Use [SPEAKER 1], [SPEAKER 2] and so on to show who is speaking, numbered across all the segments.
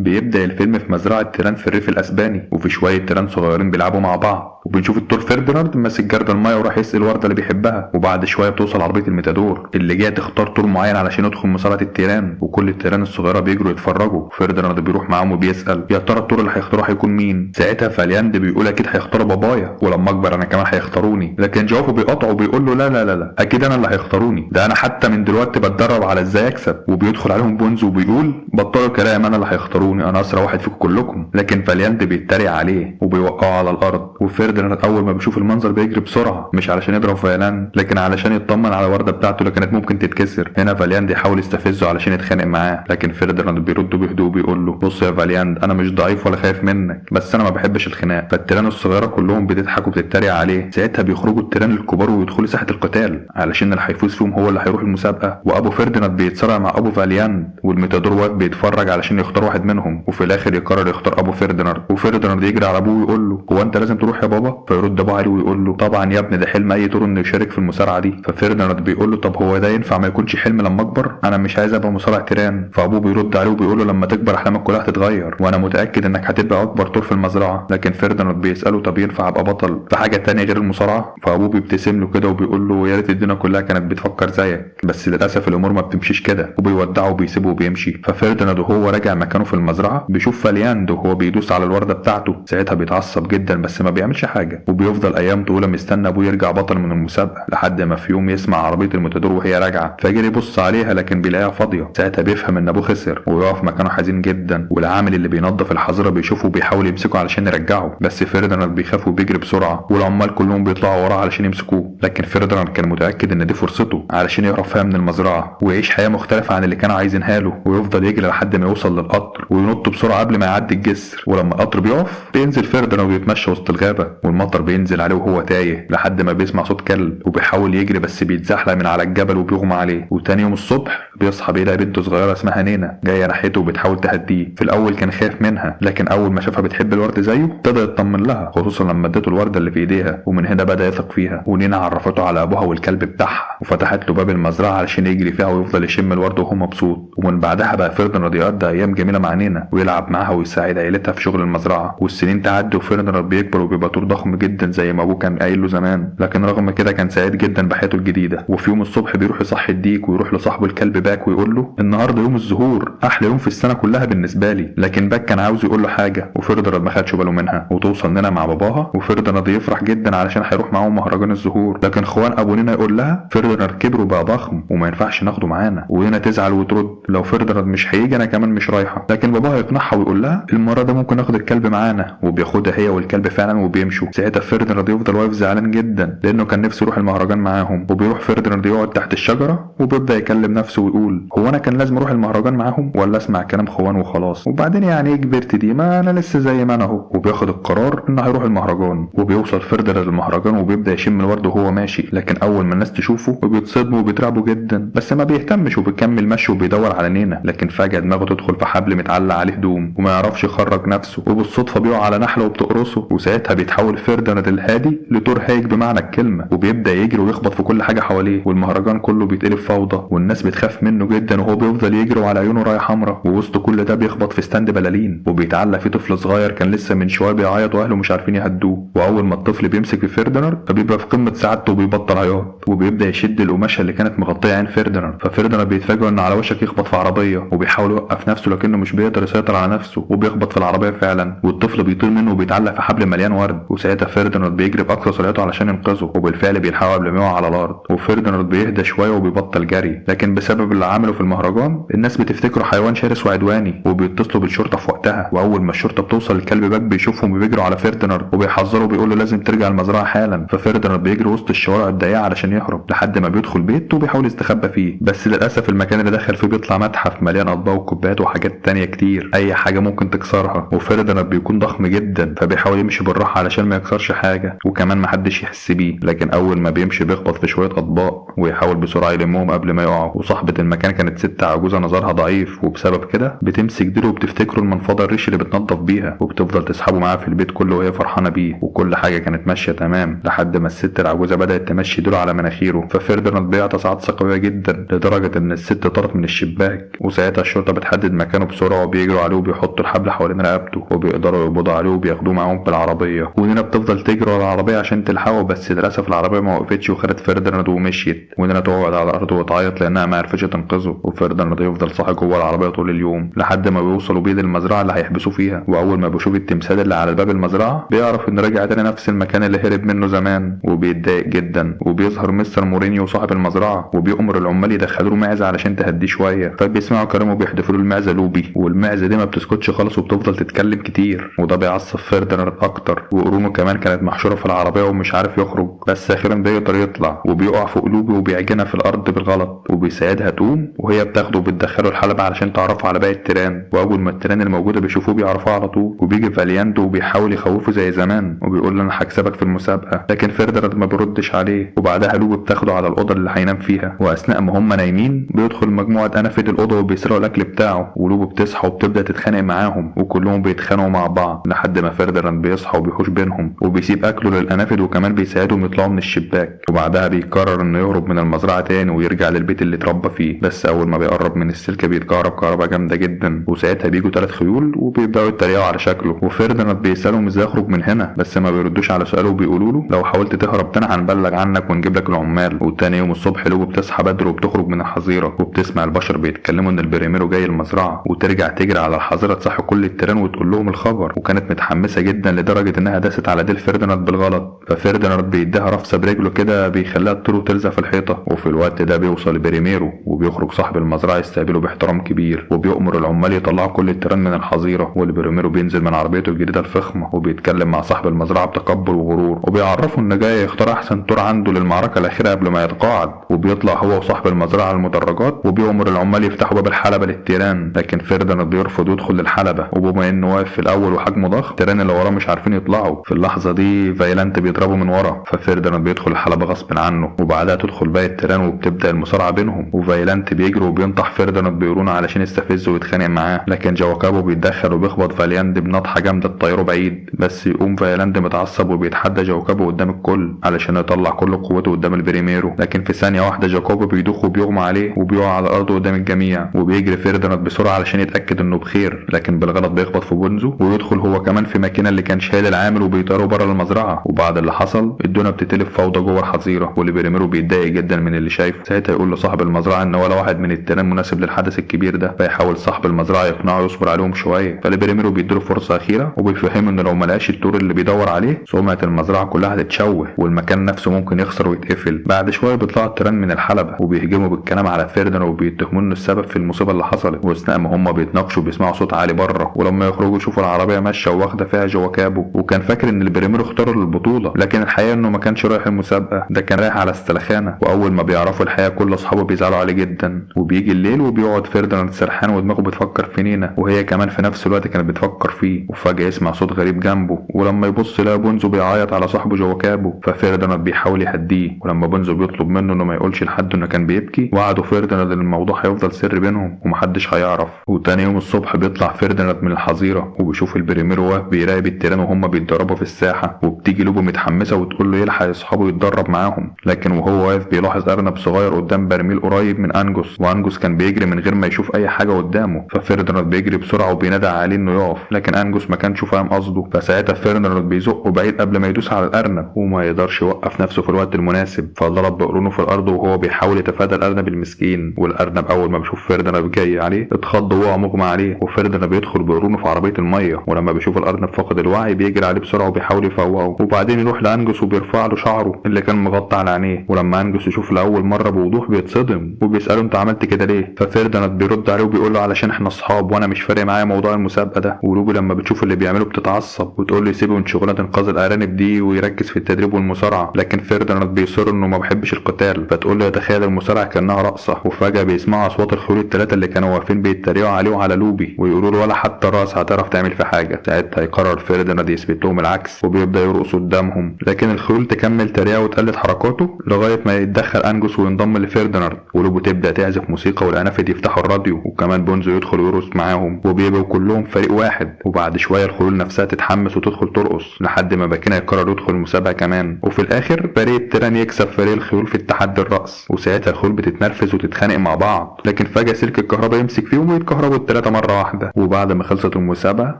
[SPEAKER 1] بيبدأ الفيلم في مزرعة تيران في الريف الأسباني، وفي شوية تيران صغيرين بيلعبوا مع بعض، وبنشوف التور فرديناند ماسك جردل المية وراح يسقي الورده اللي بيحبها. وبعد شوية بتوصل عربية الميتادور اللي جاية تختار تور معين علشان يدخل مصارعه التيران، وكل التيران الصغيرة بيجروا يتفرجوا. فرديناند بيروح معاهم وبيسال يا ترى التور اللي هيختاروه هيكون مين؟ ساعتها فالياند بيقول اكيد هيختاروا بابايا، ولما اكبر انا كمان هيختاروني. لكن جوافو بيقاطعه وبيقول له لا لا لا لا، اكيد انا اللي هيختاروني، ده انا حتى من دلوقتي بتدرب على ازاي اكسب. وبيدخل عليهم بونز وبيقول بطلوا كلام، انا اللي هيختاروني، انا اسرع واحد فيكم كلكم. لكن فالياند بيتريق عليه وبيوقعه على الارض. وفرديناند اول ما بيشوف المنظر بيجري بسرعة، مش علشان يضرب فالياند لكن علشان يطمن على الورده بتاعته اللي كانت ممكن تتكسر. هنا فالياند يحاول يستفزه علشان يتخانق معاه، لكن فرديناند بيرد بهدوء بيقول له بص يا فالياند، انا مش ضعيف ولا خايف منك، بس انا ما بحبش الخناق. فالتيران الصغيرة كلهم بتضحك وبتتريق عليه. ساعتها بيخرجوا التيران الكبار ويدخلوا ساحة القتال علشان اللي هيفوز فيهم هو اللي هيروح المسابقة. وابو فرديناند بيتصارع مع ابو فالياند، والميتادور واقف بيتفرج علشان يختار واحد منهم، وفي الاخر يقرر يختار ابو فرديناند. وفرديناند يجري على ابوه ويقول له هو انت لازم تروح يا بابا؟ فيرد ابوه عليه ويقول له طبعا يا ابني، ده حلم اي تور انه يشارك في المصارعة دي. ففرديناند بيقول له طب هو ده ينفع ما يكونش حلم لما اكبر؟ انا مش عايز ابقى مصارع تيران. فابوه بيرد عليه وبيقول له لما تكبر احلامك كلها هتتغير، وانا متاكد انك هتبقى اكبر تور في المزرعة. لكن فرديناند بيساله طب ينفع ابقى بطل في حاجة تانية غير المصارعة؟ فابوه بيبتسم له كده وبيقول له يا ريت الدنيا كلها كانت بتفكر زيك، بس للاسف الامور ما بتمشيش كده. وبيودعه وبيسيبه وبيمشي. ففرديناند وهو راجع مكانه في المزرعة بيشوف فالياند وهو بيدوس على الورده بتاعته. ساعتها بيتعصب جدا بس ما بيعملش حاجة، وبيفضل ايام طويلة مستنى ابوه يرجع بطل من المسابقة، لحد ما في يوم يسمع عربية الميتادور وهي راجعه، فجري يبص عليها لكن بيلاقيها فاضية. ساعتها بيفهم ان ابوه خسر ويقف مكانه حزين جدا. والعامل اللي بينظف الحظيرة بيشوفه وبيحاول يمسكه علشان يرجعه، بس فرديناند بيخاف وبيجري بسرعة، والعمال كلهم بيطلعوا وراه علشان يمسكوه. لكن فرديناند كان متاكد ان دي فرصته علشان يهرب فيها من المزرعة ويعيش حياة مختلفة عن اللي كانوا عايزينها له. ويفضل يجري لحد ما يوصل للقطر وينط بسرعة قبل ما يعدي الجسر. ولما القطر بيقف بينزل فرديناند ويتمشى وسط الغابة، والمطر بينزل عليه وهو تايه، لحد ما بيسمع صوت كلب وبيحاول يجري بس بيتزحلق من على الجبل وبيغمى عليه. وتاني يوم الصبح بيصحى بيلاقي بنته صغيرة اسمها نينا جاية ناحيته وبتحاول تهديه. في الاول كان خايف منها، لكن اول ما شافها بتحب الورد زيه ابتدى يطمن لها، خصوصا لما ادته الورده اللي في ايديها، ومن هنا بدا يثق فيها. ونينا عرفته على ابوها والكلب بتاعها، وفتحت له باب المزرعة علشان يجري فيها ويفضل يشم الورد وهو مبسوط. ومن بعدها بقى فرديناند يقضي ايام جميلة مع نينا ويلعب معاها ويساعد عيلتها في شغل المزرعة. والسنين تعدي وفرديناند بيكبر وبيبقى تور ضخم جدا زي ما ابوه كان قايل له زمان، لكن رغم كده كان سعيد جدا بحياته الجديدة. وفي يوم الصبح بيروح يصحي الديك ويروح لصاحبه الكلب باك ويقول له النهارده يوم الزهور، احلى يوم في السنة كلها بالنسبة لي. لكن باك كان عاوز يقول له حاجة وفرديناند ما خدش باله منها. وتوصل نينا مع باباها، وفرديناند يفرح جدا علشان هيروح معاهم مهرجان الزهور. لكن خوان ابو نينا يقول لها فرديناند كبر وبقى ضخم وما ينفعش ناخده معانا. ونينا تزعل وترد لو فرديناند مش هيجي انا كمان مش رايحة. لكن باباها يقنعها ويقول لها المرة ده ممكن ناخد الكلب معانا، وبياخدها هي والكلب فعلا وبيمشوا. ساعتها فرديناند يفضل واقف زعلان جدا لانه كان نفسه يروح المهرجان معاهم. وبيروح فرديناند يقعد تحت الشجرة وبيبدا يكلم نفسه ويقول هو انا كان لازم اروح المهرجان معاهم ولا اسمع كلام خوان وخلاص؟ وبعدين يعني ايه كبرت دي، ما انا لسه زي ما انا اهو. وبياخد القرار انه هيروح المهرجان. وبيوصل فرديناند المهرجان وبيبدا يشم الورد وهو ماشي، لكن اول ما الناس تشوفه وبيتصدموا وبيترعبوا جدا، بس ما بيهتمش وبيكمل مشي وبيدور على نينا. لكن فجاة دماغه تدخل في حبل متعلق عليه هدوم وما يعرفش يخرج نفسه، وبالصدفه بيقع على نحله وبتقرصه. وساعتها بيتحول فرديناند الهادي لتور هايج بمعنى الكلمة، وبيبدا يجري ويخبط في كل حاجة حواليه، والمهرجان كله بيتقلب فوضى والناس بتخاف منه جدا، وهو بيفضل يجري وعلى عيونه رايه حمراء. ووسط كل ده بيخبط في stand بلالين وبيتعلق فيه طفل صغير كان لسه من شوية بيعيط واهله مش عارفين يهدوه. واول ما الطفل بيمسك في فرديناند فبيبقى في قمة سعادته وبيبطل عياط، وبيبدا يشد القماشه اللي كانت مغطيه عين فرديناند. ففرديناند بيتفاجئ انه على وشك يخبط في عربية، وبيحاول يوقف نفسه لكنه مش بيقدر يسيطر على نفسه وبيخبط في العربية فعلا، والطفل بيطير منه وبيتعلق في حبل مليان ورد. وساعتها فرديناند بيجري باقصى سرعته علشان ينقذه، وبالفعل بيلحقه قبل ما يقع على الارض. وفرديناند بيهدى شوية وبيبطل جري، لكن بسبب اللي عمله في المهرجان الناس بتفتكره حيوان شرس وعدواني، وبيتصلوا بالشرطة في وقتها. واول ما الشرطة بتوصل الكلب باك بيشوفهم وبيجروا على فرديناند وبيحذروا وبيقولوا لازم ترجع المزرعة حالا. ففرديناند بيجري وسط الشوارع الضيقه علشان يهرب، لحد ما بيدخل بيت وبيحاول يستخبى فيه، بس للاسف المكان اللي دخل فيه بيطلع متحف مليان اطباق وكوبايات وحاجات تانية كتير، اي حاجة ممكن تكسرها. وفرديناند بيكون ضخم جدا فبيحاول يمشي بالراحة علشان علشان ما يكسرش حاجة وكمان محدش يحس بيه. لكن اول ما بيمشي بيخبط في شوية اطباق ويحاول بسرعة يلمهم قبل ما يقعوا. وصاحبه المكان كانت ست عجوزه نظرها ضعيف، وبسبب كده بتمسك ديله وبتفتكره المنفضه الريش اللي بتنظف بيها، وبتفضل تسحبه معاها في البيت كله وهي فرحانة بيه، وكل حاجة كانت ماشية تمام لحد ما الست العجوزة بدات تمشي ديله على مناخيره. ففرديناند بيعطس عطسة قوية جدا لدرجة ان الست طارت من الشباك، وساعتها الشرطة بتحدد مكانه بسرعة وبيجروا عليه وبيحطوا الحبل حوالين رقبته وبيقدروا يقبضوا عليه وبياخدوه معاهم بالعربية. ونينا بتفضل تجري ورا العربية عشان تلحقه، بس للاسف العربية ما وقفتش وخدت فرديناند ومشيت. ونينا تقعد على الارض وتعيط لانها ما عرفتش تنقذه، وفرديناند يفضل صاحي جوه العربية طول اليوم لحد ما بيوصلوا بيه للمزرعه اللي هيحبسوه فيها. واول ما بيشوف التمثال اللي على باب المزرعة بيعرف انه راجع تاني نفس المكان اللي هرب منه زمان، وبيتضايق جدا. وبيظهر مستر مورينيو صاحب المزرعة وبيأمر العمال يدخلوا له معزة علشان تهديه شوية، فبيسمعوا كلامه وبيحدفوا له المعزه لوبي، والمعزه دي ما بتسكتش خالص وبتفضل تتكلم كتير، وده بيعصب فرديناند اكتر. وقرونه كمان كانت محشوره في العربية ومش عارف يخرج، بس اخيرا بيقدر يطلع وبيقع فوق لوبي وبيعجنها في الارض بالغلط، وبيساعدها تقوم وهي بتاخده وبتدخله الحلبة علشان تعرفه على باقي التيران. واول ما التيران الموجودة بيشوفوه بيعرفوه على طول، وبيجي فالياندو وبيحاول يخوفه زي زمان وبيقول له انا هكسبك في المسابقة، لكن فرديناند ما بيردش عليه. وبعدها لوبي بتاخده على الاوضة اللي هينام فيها، واثناء ما هم نايمين بيدخل مجموعة انافيد الاوضة وبيسرقوا الاكل بتاعه، ولوبي بتصحى وبتبدا تتخانق معاهم وكلهم بيتخانقوا مع بعض لحد ما فرديناند بيصحى وبيحوش بينهم وبيسيب اكله للانافد وكمان بيساعدهم يطلعوا من الشباك. وبعدها بيقرر انه يهرب من المزرعة تاني ويرجع للبيت اللي اتربى فيه، بس اول ما بيقرب من السلك بيتكهرب كهرباء جامدة جدا، وساعتها بيجوا 3 خيول وبيبداوا يتريقوا على شكله. وفرديناند بيسالهم ازاي اخرج من هنا، بس ما بيردوش على سؤاله وبيقولوا له لو حاولت تهرب تاني هنبلغ عنك ونجيب لك العمال. وتاني يوم الصبح لوبي بتصحى بدري وبتخرج من الحظيرة وبتسمع البشر بيتكلموا ان البريميرو جاي المزرعة، وترجع تجري على الحظيرة تصحي كل التيران وتقول لهم الخبر. وكانت متحمسة جدا لدرجة انها داست على ديل فرديناند بالغلط، ففرديناند بيديها رفسه برجله كده بيخليها تطير وتلزق في الحيطة. وفي الوقت ده بيوصل بريميرو وبيخرج صاحب المزرعة يستقبله باحترام كبير، وبيؤمر العمال يطلعوا كل التيران من الحظيرة. والبريميرو بينزل من عربيته الجديدة الفخمه وبيتكلم مع صاحب المزرعة بتكبر وغرور، وبيعرفه انه جاي يختار احسن تور عنده للمعركة الاخيرة قبل ما يتقاعد. وبيطلع هو وصاحب المزرعة على المدرجات وبيؤمر العمال يفتحوا باب الحلبة للتيران، لكن فرديناند بيرفض يدخل للحلبه، وبما انه واقف في الاول وحجمه ضخم التيران اللي وراه مش عارفين يطلعوا. في اللحظة دي فايلانت بيضربه من ورا، ففرديناند بيدخل الحلبة غصب عنه، وبعدها تدخل باقي التيران وبتبدا المصارعة بينهم. وفايلانت بيجري وبينطح فرديناند بيقرونه علشان يستفزه ويتخانق معاه، لكن جواكابو بيتدخل وبيخبط فالياند بنطحه جامدة تطيره بعيد، بس يقوم فايلاند متعصب وبيتحدى جواكابو قدام الكل علشان يطلع كل قوته قدام البريميرو، لكن في ثانية واحدة جاكوبو بيدوخ وبيغمى عليه وبيقع على الارض قدام الجميع. وبيجري فرديناند بسرعة علشان يتاكد انه بخير، لكن بالغلط بيخبط في بونزو ويدخل هو كمان في ماكينة اللي كان شايل العامل وبيطيره بره المزرعة. وبعد اللي حصل الدنيا بتتلف فوضى جوه الحظيرة، والبريميرو بيتضايق جدا من اللي شايفه. ساعتها يقول لصاحب المزرعة ان ولا واحد من التيران مناسب للحدث الكبير ده، فيحاول صاحب المزرعة يقنعه يصبر عليهم شوية. فالبريميرو بيديله فرصة اخيرة وبيفهمه ان لو ما لقاش التور اللي بيدور عليه سمعه المزرعة كلها هتتشوه والمكان نفسه ممكن يخسر ويتقفل. بعد شوية بيطلعوا التيران من الحلبة وبيهجموا بالكلام على فرديناند وبيتهموا انه السبب في المصيبة اللي حصلت. واثناء ما هم بيتناقشوا بيسمعوا صوت عالي بره، ولما يخرجوا يشوفوا العربية ماشية واخده فيها جواكابو، وكان فاكر ان البريميرو اختاره للبطولة، لكن الحقيقة انه ما كانش رايح المسابقة، ده كان رايح على السلخانه. واول ما بيعرفوا الحقيقة كل اصحابه بيزعلوا عليه جدا. وبيجي الليل وبيقعد فرديناند سرحان ودماغه بتفكر في نينا، وهي كمان في نفس الوقت كانت بتفكر فيه. وفجاة يسمع صوت غريب جنبه، ولما يبص يلاقي بونزو بيعيط على صاحبه جواكابو، ففرديناند بيحاول يهديه. ولما بونزو بيطلب منه انه ما يقولش لحد انه كان بيبكي، وعده فرديناند ان الموضوع هيفضل سر بينهم ومحدش هيعرف. وتاني يوم الصبح بيطلع فرديناند من الحظيرة وبيشوف البريميرو واقف بيراقب التيران وهم بيتدربوا في الساحة، وبتيجي لوبو متحمسة وتقول له يلحق اصحابه يتدرب معاهم. لكن وهو واقف بيلاحظ ارنب صغير قدام برميل قريب من انجوس، وانجوس كان بيجري من غير ما يشوف اي حاجة قدامه، ففرديناند بيجري بسرعة وبينادى عليه انه يقف، لكن انجوس ما كانش فاهم قصده. فساعتها فرديناند بيزقه بعيد قبل ما يدوس على الارنب وما يقدرش يوقف نفسه في الوقت المناسب، فضرب بقرونه في الارض وهو بيحاول يتفادى الارنب المسكين. والارنب اول ما بيشوف فرديناند جاي عليه اتخض وهو مغمى عليه، وفرديناند بيدخل بقرونه في عربية المية، ولما بيشوف الارنب فقد الوعي بيجري عليه بسرعة وبيحاول يفوقه. وبعدين يروح لانجوس وبيرفع له شعره اللي كان مغطى على عينيه، ولما انجوس يشوف لاول مرة بوضوح بيتصدم وبيساله انت عملت كده ليه؟ ففرديناند بيرد عليه وبيقول له علشان احنا اصحاب وانا مش فارق معايا موضوع المسابقة ده. ولوبي لما بتشوف اللي بيعمله بتتعصب وتقول له يسيبه من شغلانة انقاذ الارانب دي ويركز في التدريب والمصارعه، لكن فرديناند بيصر انه ما بيحبش القتال، فتقول له يتخيل المصارعة كانها رقصه. وفجاة بيسمعوا اصوات الخيول الثلاثة اللي كانوا واقفين بيتريقوا عليه وعلى لوبي ويقولوا له ولا حتى الراس هتعرف تعمل في حاجة. ساعتها يقرر فرديناند يثبت لهم العكس العكس، وبيبدا يرقص قدامهم. لكن الخيول تكمل تريقه وتقلد حركاته لغاية ما يتدخل انجوس وينضم لفيرديناند، ولوبو تبدا تعزف موسيقى والانافد يفتحوا الراديو، وكمان بونزو يدخل ويرقص معاهم، وبيبقوا كلهم فريق واحد. وبعد شوية الخيول نفسها تتحمس وتدخل ترقص لحد ما باكينا يقرر يدخل المسابقة كمان. وفي الاخر فريق التيران يكسب فريق الخيول في التحدي الرقص، وساعتها الخيول بتتنرفز وتتخانق مع بعض، لكن فجاة سلك الكهرباء يمسك فيهم ويتكهربوا الثلاثة مرة واحدة. وبعد ما خلصت المسابقة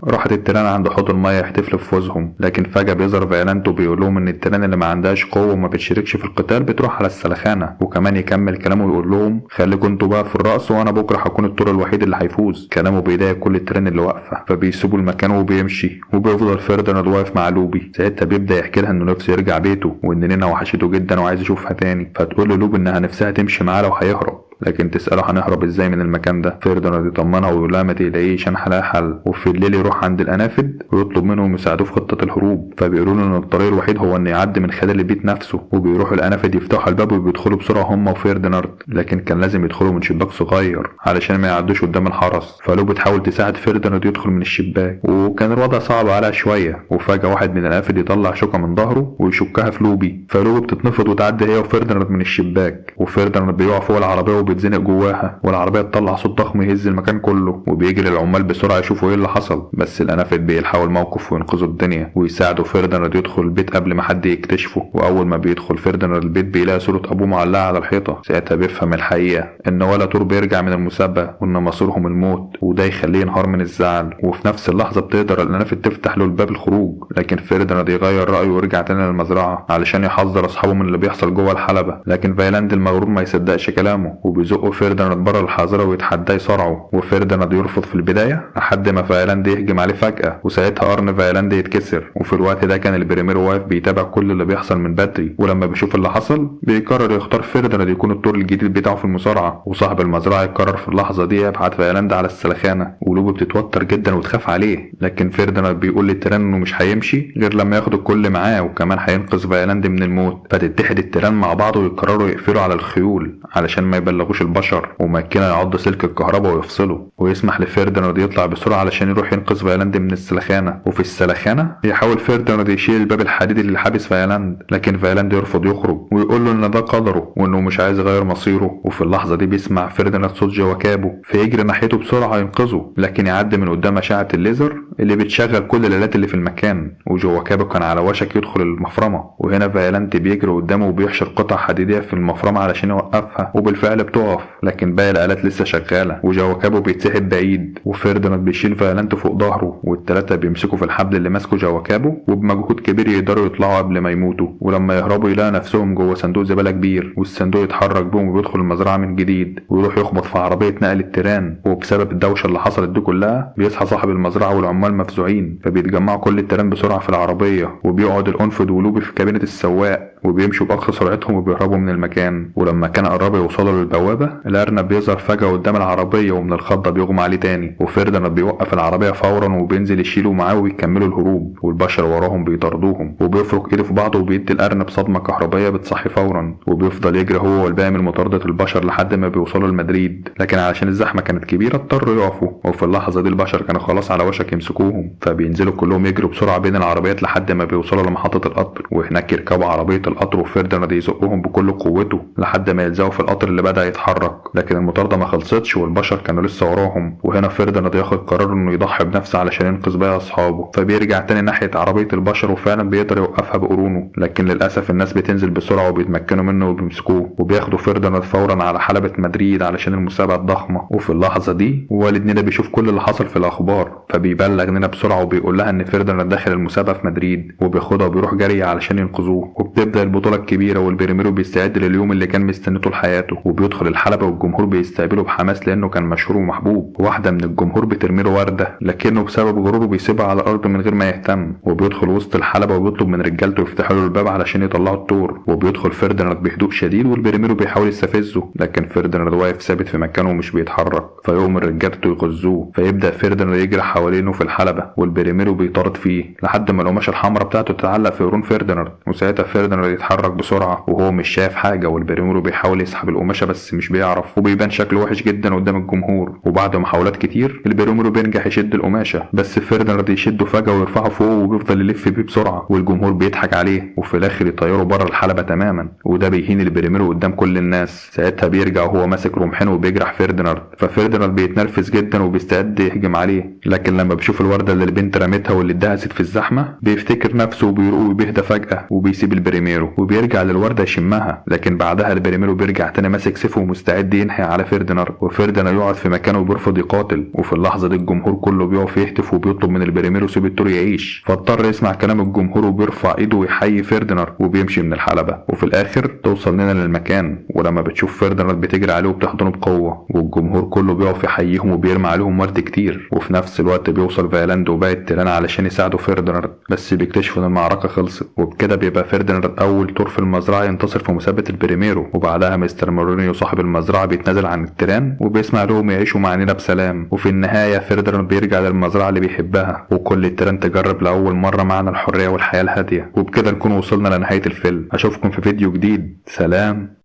[SPEAKER 1] راحت التيران عند حوض المية يحتفلوا بفوزهم، لكن فجاة بيظهر فايلاند وبيقول لهم ان التيران اللي ما عندهاش قوة وما بتشاركش في القتال بتروح على السلخانه، وكمان يكمل كلامه ويقول لهم خليكم انتوا بقى في الرقص وانا بكره هكون الطور الوحيد اللي هيفوز. كلامه بيضايق كل التيران اللي واقفة، فبيسيبوا المكان وبيمشي، وبيفضل فيرديناند واقف مع لوبي. ساعتها بيبدا يحكي لها انه نفسه يرجع بيته وان نينا وحشته جدا وعايز يشوفها تاني، فتقول له لوبي انها نفسها تمشي معاه لو هيهرب، لكن تسأله هنهرب ازاي من المكان ده. فيرديناند يطمنها ويقول لها ما تقلقيش انا هلاقي حل. وفي الليل يروح عند الانافد ويطلب منهم يساعدوه في خطة الهروب، فبيقولوا له ان الطريق الوحيد هو ان يعدي من خلال البيت نفسه. وبيروحوا الانافد يفتحوا الباب وبيدخلوا بسرعة هم وفيرديناند، لكن كان لازم يدخلوا من شباك صغير علشان ما يعدوش قدام الحرس. فلو بتحاول تساعد فيرديناند يدخل من الشباك، وكان الوضع صعب عليها شوية. وفجأة واحد من الانافد يطلع شوكة من ظهره ويشكها في لوبي، فلوبي بتتنفض وتعدي هي وفيرديناند من الشباك، وفيرديناند بيقع فوق العربية وبيتزنق جواها، والعربية تطلع صوت ضخم يهز المكان كله. وبيجري العمال بسرعة يشوفوا ايه اللي حصل، بس الانافد بيلحقوا الموقف وينقذوا الدنيا ويساعدوا فيرديناند يدخل البيت قبل ما حد يكتشفه. واول ما بيدخل فيرديناند البيت بيلاقي صوره ابوه معلقه على الحيطة، ساعتها بيفهم الحقيقة ان ولا تور بيرجع من المسابقة وان مصيرهم الموت، وده يخليه ينهار من الزعل. وفي نفس اللحظة بتقدر الانافد تفتح له الباب الخروج، لكن فيرديناند يغير رايه ويرجع تاني للمزرعه علشان يحذر اصحابه من اللي بيحصل جوه الحلبة. لكن فايلاند المغرور ما يصدقش كلامه وبيزقوا فيرديناند بره الحظيرة ويتحداه يصارعه، وفيرديناند يرفض في البداية لحد ما فايلاند يهجم عليه فجاة، وساعتها قرن فايلاند يتكسر. وفي الوقت ده كان البريميرو واقف بيتابع كل اللي بيحصل من بدري، ولما بيشوف اللي حصل بيقرر يختار فيرديناند يكون الطور الجديد بتاعه في المصارعة. وصاحب المزرعة يقرر في اللحظة دي يبعت فايلاند على السلخانه، ولوبي بتتوتر جدا وتخاف عليه، لكن فيرديناند بيقول للتيران انه مش هيمشي غير لما ياخد الكل معاه، وكمان هينقذ فايلاند من الموت. فتتحد التيران مع بعض ويقرروا يقفلوا على الخيول علشان ما يبلغوش البشر، وماكينة يعض سلك الكهرباء ويفصله، ويسمح لفيرديناند يطلع بسرعة علشان يروح ينقذ فايلاند من السلخانه. وفي السلخانه يحاول فيرديناند يشيل الباب الحديدي اللي حابس فايلاند، لكن فايلاند يرفض يخرج ويقول له ان ده قدره وانه مش عايز يغير مصيره. وفي اللحظة دي بيسمع فيرديناند صوت جواكابو، فيجري ناحيته بسرعة ينقذه، لكن يعدي من قدام اشعه الليزر اللي بتشغل كل الالات اللي في المكان، وجواكابو كان على وشك يدخل المفرمه. وهنا فايلاند بيجري قدامه وبيحشر قطع حديديه في المفرمه علشان يوقفها، وبالفعل بتقف، لكن باقي الالات لسه شغالة، وجواكابو بيتسحب بعيد، وفيرديناند بيشيل فايلاند فوق ظهره، والثلاثة بيمسكوا في الحبل اللي ماسكه جواكابو، وبمجهود كبير يقدروا يطلعوا قبل ما يموتوا. ولما يهربوا يلاقوا نفسهم جوه صندوق زبالة كبير، والصندوق يتحرك بهم وبيدخل المزرعة من جديد، ويروح يخبط في عربية نقل التيران. وبسبب الدوشة اللي حصلت دي كلها بيصحى صاحب المزرعة والعمال مفزوعين، فبيتجمعوا كل التيران بسرعة في العربية، وبيقعد الانفد ولوبي في كابينه السواق، وبيمشوا باقصى سرعتهم وبيهربوا من المكان. ولما كان قربوا يوصلوا للبوابه الارنب بيظهر فجاة قدام العربية، ومن الخضه بيغمى عليه تاني، وفيرديناند بيوقف العربية فورا وبينزل يشيله معاه ويكملوا الهروب، والبشر وراهم بيطاردوهم، وبيفرك ايده في بعضه وبيدي الارنب صدمة كهربائية بتصحي فورا، وبيفضل يجري هو والباقي من مطاردة البشر لحد ما بيوصلوا لمدريد. لكن علشان الزحمة كانت كبيرة اضطروا يقفوا، وفي اللحظة دي البشر كانوا خلاص على وشك يمسكوهم، فبينزلوا كلهم يجروا بسرعة بين العربيات لحد ما بيوصلوا لمحطه القطر، وهناك يركبوا عربية القطر، وفيرديناند يزقهم بكل قوته لحد ما يلزقوا في القطر اللي بدا يتحرك. لكن المطارده ما خلصتش والبشر كانوا لسه وراهم، وهنا فيرديناند ياخد قرار انه يضحي بنفسه علشان ينقذ باقي اصحابه، فبيرجع تاني ناحية عربية البشر، وفعلا بيقدر يوقفها بقرونه، لكن للاسف الناس بتنزل بسرعة وبيتمكنوا منه وبيمسكوه، وبياخدوا فيرديناند فورا على حلبة مدريد علشان المسابقة الضخمة. وفي اللحظة دي والد نينا بيشوف كل اللي حصل في الاخبار، فبيبلغ نينا بسرعة وبيقول لها ان فيرديناند داخل المسابقة في مدريد، وبياخدها وبيروح جري علشان ينقذوه. وبتبدا البطولة الكبيرة، والبريميرو بيستعد لليوم اللي كان مستنيه طول حياته، وبيدخل الحلبة والجمهور بيستقبله بحماس لانه كان مشهور ومحبوب. واحدة من الجمهور بترمي له ورده، لكنه بسبب غروره بيسيبها على الارض من غير ما يهتم، وبيدخل وسط الحلبة وبيطلب من رجالته يفتحوا له الباب علشان يطلعوا التور. وبيدخل فيرديناند بهدوء شديد، والبريميرو بيحاول يستفزه، لكن فيرديناند واقف ثابت في مكانه ومش بيتحرك، فيؤمر رجالته يغزوه. فيبدا فيرديناند يجري حوالينه في الحلبة، والبريميرو بيطارد فيه لحد ما القماشه الحمراء بتاعته تتعلق في قرون فيرديناند، وساعتها فيرديناند يتحرك بسرعة وهو مش شايف حاجة، والبريميرو بيحاول يسحب القماشه بس مش بيعرف، وبيبان شكله وحش جدا قدام الجمهور. وبعد محاولات كتير البريميرو بينجح يشد القماشه، بس فيرديناند يشده فجاة ويرفعه فوق وبيفضل يلف بيه بسرعة والجمهور بيضحك عليه، وفي الاخر يطيره بره الحلبة تماما، وده بيهين البريميرو قدام كل الناس. ساعتها بيرجع وهو ماسك رمحين وبيجرح فيرديناند، ففيرديناند بيتنرفز جدا وبيستعد يهجم عليه، لكن لما بيشوف الورده اللي البنت رمتها واللي اتدهست في الزحمة بيفتكر نفسه وبيروق وبيهدى فجاة وبيسيب البريميرو وبيرجع للورده يشمها. لكن بعدها البريميرو بيرجع تاني ماسك سيفه ومستعد ينهي على فيرديناند، وفيرديناند يقعد في مكانه وبيرفض يقاتل. وفي اللحظة دي الجمهور كله بيقف يهتف وبيطلب من البريميرو سيب التور يعيش، فاضطر يسمع كلام الجمهور وبيرفع ايده ويحيي فيرديناند وبيمشي من الحلبة. وفي الاخر توصل لنا للمكان، ولما بتشوف فيرديناند بتجري عليه وبتحضنه بقوة، والجمهور كله بيقف يحييهم وبيرمي عليهم ورد كتير. وفي نفس الوقت بيوصل فايلاند وباقي التيران علشان يساعدوا فيرديناند، بس بيكتشفوا ان المعركة خلصت. وبكده بيبقى فيرديناند اول تور في المزرعة ينتصر في مسابقة البريميرو. وبعدها مستر مورينيو صاحب المزرعة بيتنازل عن التيران وبيسمع لهم يعيشوا مع نينا بسلام. وفي النهاية فيرديناند بيرجع للمزرعه اللي بيحبها، وكل التيران تجرب لاول مرة معنى الحرية والحياة الهادية. وبكده نكون وصلنا لنهاية الفيلم. اشوفكم في فيديو جديد، سلام.